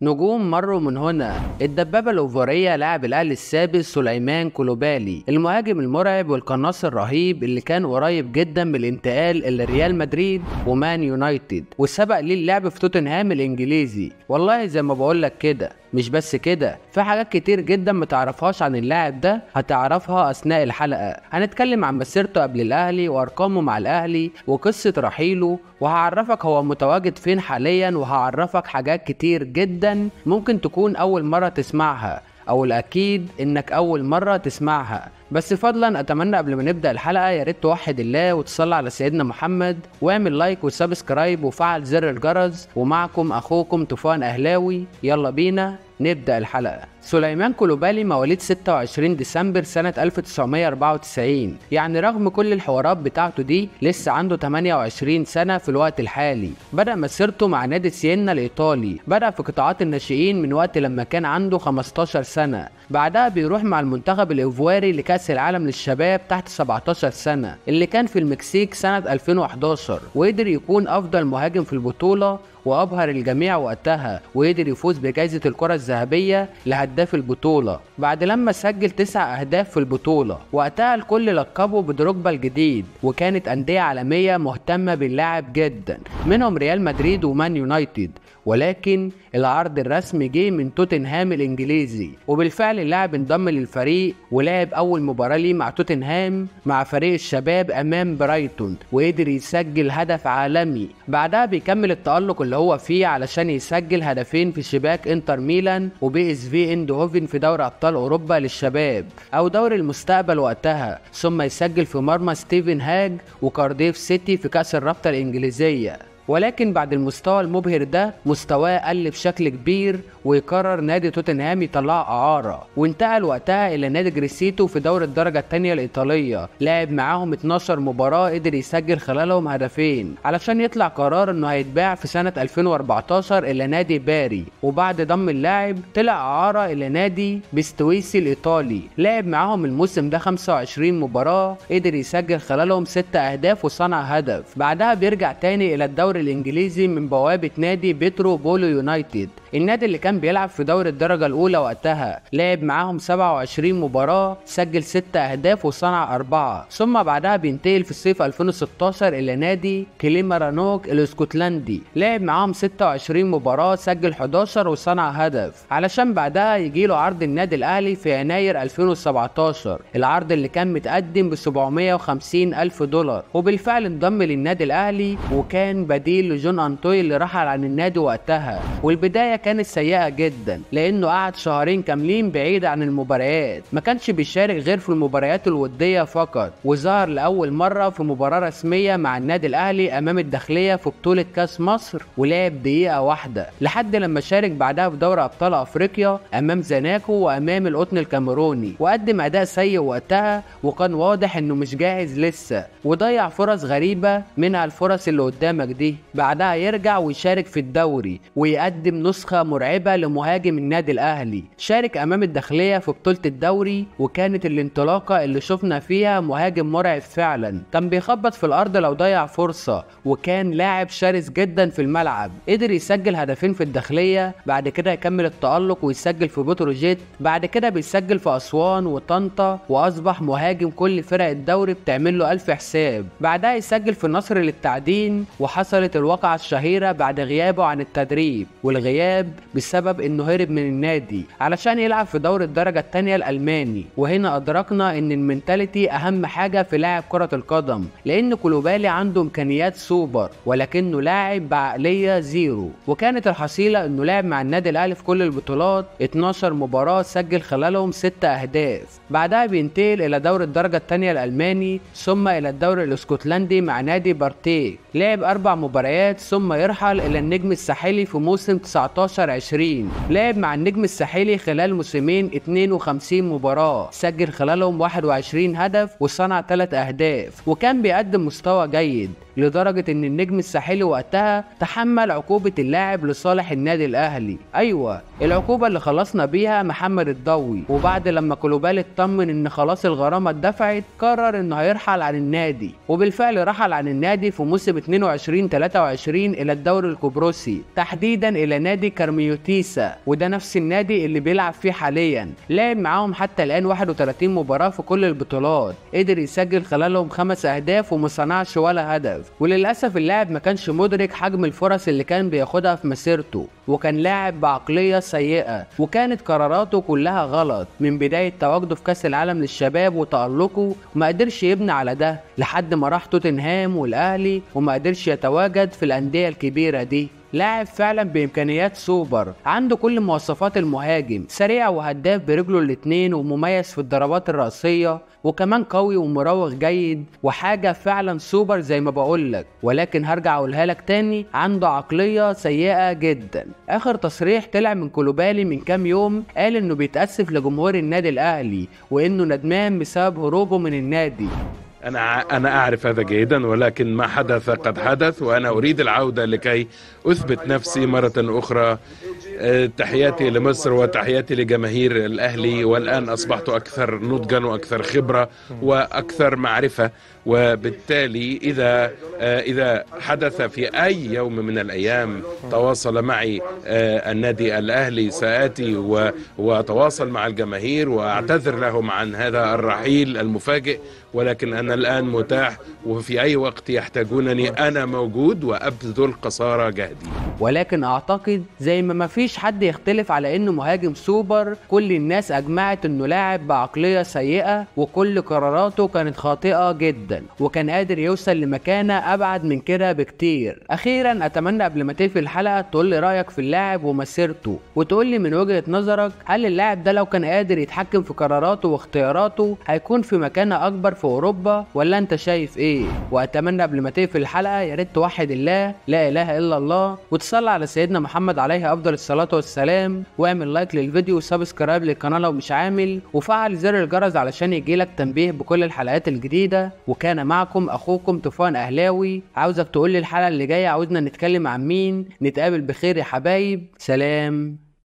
نجوم مروا من هنا. الدبابة الأوفرية لاعب الأهلي السابق سليمان كولوبالي، المهاجم المرعب والقناص الرهيب اللي كان قريب جدا من الانتقال إلى ريال مدريد ومان يونايتد، وسبق ليه اللعب في توتنهام الإنجليزي. والله زي ما بقولك كده، مش بس كده، في حاجات كتير جدا متعرفهاش عن اللاعب ده هتعرفها اثناء الحلقة. هنتكلم عن مسيرته قبل الاهلي وارقامه مع الاهلي وقصة رحيله، وهعرفك هو متواجد فين حاليا، وهعرفك حاجات كتير جدا ممكن تكون اول مرة تسمعها، او الاكيد انك اول مرة تسمعها. بس فضلا اتمنى قبل ما نبدا الحلقة يا ريت توحد الله وتصلي على سيدنا محمد، واعمل like و subscribe وفعل زر الجرس. ومعكم اخوكم طوفان اهلاوي، يلا بينا نبدا الحلقة. سليمان كولوبالي مواليد 26 ديسمبر سنة 1994، يعني رغم كل الحوارات بتاعته دي لسه عنده 28 سنة في الوقت الحالي. بدأ مسيرته مع نادي سينا الإيطالي، بدأ في قطاعات الناشئين من وقت لما كان عنده 15 سنة. بعدها بيروح مع المنتخب الإيفواري لكأس العالم للشباب تحت 17 سنة اللي كان في المكسيك سنة 2011، وقدر يكون أفضل مهاجم في البطولة وأبهر الجميع وقتها، وقدر يفوز بجائزة الكرة الذهبية لهداف البطولة بعد لما سجل 9 أهداف في البطولة. وقتها الكل لقبه بدروجبا الجديد، وكانت أندية عالمية مهتمة باللاعب جدا، منهم ريال مدريد ومان يونايتد، ولكن العرض الرسمي جه من توتنهام الإنجليزي. وبالفعل اللاعب انضم للفريق ولعب أول مباراة ليه مع توتنهام مع فريق الشباب أمام برايتون، وقدر يسجل هدف عالمي. بعدها بيكمل التألق اللي هو فيه علشان يسجل هدفين في شباك انتر ميلان وبي اس في اندهوفن في دوري ابطال اوروبا للشباب او دوري المستقبل وقتها، ثم يسجل في مرمى ستيفن هاج وكارديف سيتي في كأس الرابطة الانجليزية. ولكن بعد المستوى المبهر ده مستواه قل بشكل كبير، ويقرر نادي توتنهام يطلعه اعاره، وانتقل وقتها الى نادي جريسيتو في دوري الدرجة الثانية الايطالية. لعب معاهم 12 مباراة قدر يسجل خلالهم هدفين، علشان يطلع قرار انه هيتباع في سنة 2014 الى نادي باري. وبعد ضم اللاعب طلع اعاره الى نادي بيستويسي الايطالي، لعب معاهم الموسم ده 25 مباراة قدر يسجل خلالهم 6 اهداف وصنع هدف. بعدها بيرجع تاني الى الدوري الانجليزي من بوابه نادي بيترو بولو يونايتد، النادي اللي كان بيلعب في دوري الدرجة الاولى وقتها. لعب معاهم 27 مباراة سجل 6 اهداف وصنع 4. ثم بعدها بينتقل في صيف 2016 الى نادي كليمارانوك الاسكتلندي، لعب معاهم 26 مباراة سجل 11 وصنع هدف، علشان بعدها يجيله عرض النادي الاهلي في يناير 2017، العرض اللي كان متقدم ب 750 الف دولار. وبالفعل انضم للنادي الاهلي، وكان بديل لجون انطوي اللي رحل عن النادي وقتها. والبداية كانت سيئة جدا، لانه قعد شهرين كاملين بعيد عن المباريات، ما كانش بيشارك غير في المباريات الودية فقط. وظهر لأول مرة في مباراة رسمية مع النادي الاهلي امام الداخلية في بطولة كاس مصر، ولعب دقيقة واحدة، لحد لما شارك بعدها في دوري ابطال افريقيا امام زاناكو وامام القطن الكاميروني، وقدم اداء سيء وقتها، وكان واضح انه مش جاهز لسه، وضيع فرص غريبة منها الفرص اللي قدامك دي. بعدها يرجع ويشارك في الدوري ويقدم نسخة مرعبة لمهاجم النادي الأهلي. شارك أمام الداخلية في بطولة الدوري، وكانت الانطلاقة اللي شفنا فيها مهاجم مرعب فعلا، كان بيخبط في الأرض لو ضيع فرصة، وكان لاعب شرس جدا في الملعب. قدر يسجل هدفين في الداخلية، بعد كده يكمل التألق ويسجل في بتروجيت، بعد كده بيسجل في أسوان وطنطا، وأصبح مهاجم كل فرق الدوري بتعمل له 1000 حساب. بعدها يسجل في النصر للتعدين، وحصلت الواقعة الشهيرة بعد غيابه عن التدريب، والغياب بسبب انه هرب من النادي علشان يلعب في دوري الدرجة الثانية الألماني. وهنا أدركنا ان ال mentality اهم حاجة في لاعب كرة القدم، لان كولوبالي عنده امكانيات سوبر، ولكنه لاعب بعقلية zero. وكانت الحصيلة انه لعب مع النادي الاهلي في كل البطولات 12 مباراة سجل خلالهم 6 اهداف. بعدها بينتقل الى دوري الدرجة الثانية الألماني، ثم الى الدوري الاسكتلندي مع نادي بارتيك، لعب 4 مباريات، ثم يرحل الى النجم الساحلي في موسم 19-20. لعب مع النجم الساحلي خلال موسمين 52 مباراة، سجل خلالهم 21 هدف وصنع 3 أهداف، وكان بيقدم مستوى جيد. لدرجة ان النجم الساحلي وقتها تحمل عقوبة اللاعب لصالح النادي الاهلي. ايوه العقوبة اللي خلصنا بيها محمد الضوي. وبعد لما كولوبالي اطمن ان خلاص الغرامة اتدفعت قرر انه هيرحل عن النادي، وبالفعل رحل عن النادي في موسم 22-23 الى الدوري القبرصي، تحديدا الى نادي كارميوتيسا، وده نفس النادي اللي بيلعب فيه حاليا. لعب معاهم حتى الان 31 مباراة في كل البطولات، قدر يسجل خلالهم 5 اهداف وما صنعش ولا هدف. وللاسف اللاعب ما كانش مدرك حجم الفرص اللي كان بياخدها في مسيرته، وكان لاعب بعقلية سيئة وكانت قراراته كلها غلط من بداية تواجده في كأس العالم للشباب وتألقه، وما قدرش يبني على ده لحد ما راح توتنهام والأهلي وما قدرش يتواجد في الأندية الكبيرة دي. لاعب فعلا بامكانيات سوبر، عنده كل مواصفات المهاجم، سريع وهداف برجله الاثنين ومميز في الضربات الرأسية، وكمان قوي ومراوغ جيد، وحاجة فعلا سوبر زي ما بقولك. ولكن هرجع اقولها لك تاني، عنده عقلية سيئة جدا. اخر تصريح طلع من كولوبالي من كام يوم قال انه بيتأسف لجمهور النادي الاهلي وانه ندمان بسبب هروبه من النادي. أنا أعرف هذا جيدا، ولكن ما حدث قد حدث، وأنا أريد العودة لكي أثبت نفسي مرة أخرى. تحياتي لمصر وتحياتي لجماهير الأهلي، والآن أصبحت أكثر نضجا وأكثر خبرة وأكثر معرفة، وبالتالي إذا حدث في أي يوم من الأيام تواصل معي النادي الأهلي سآتي وأتواصل مع الجماهير وأعتذر لهم عن هذا الرحيل المفاجئ، ولكن أنا الآن متاح وفي أي وقت يحتاجونني أنا موجود وأبذل قصارى جهدي. ولكن أعتقد زي ما مفيش حد يختلف على إنه مهاجم سوبر، كل الناس أجمعت إنه لاعب بعقلية سيئة وكل قراراته كانت خاطئة جدا، وكان قادر يوصل لمكانة أبعد من كده بكتير. أخيرا أتمنى قبل ما تقفل الحلقة تقول لي رأيك في اللاعب ومسيرته، وتقول لي من وجهة نظرك هل اللاعب ده لو كان قادر يتحكم في قراراته واختياراته هيكون في مكانة أكبر في أوروبا، ولا أنت شايف إيه؟ وأتمنى قبل ما تقفل الحلقة يا ريت توحد الله، لا إله إلا الله، وتصلي على سيدنا محمد عليه أفضل الصلاة والسلام، واعمل like للفيديو و subscribe للقناة لو مش عامل، وفعل زر الجرس علشان يجيلك تنبيه بكل الحلقات الجديدة. وكان معكم أخوكم طوفان أهلاوي. عاوزك تقول لي الحلقة اللي جاية عاوزنا نتكلم عن مين. نتقابل بخير يا حبايب، سلام.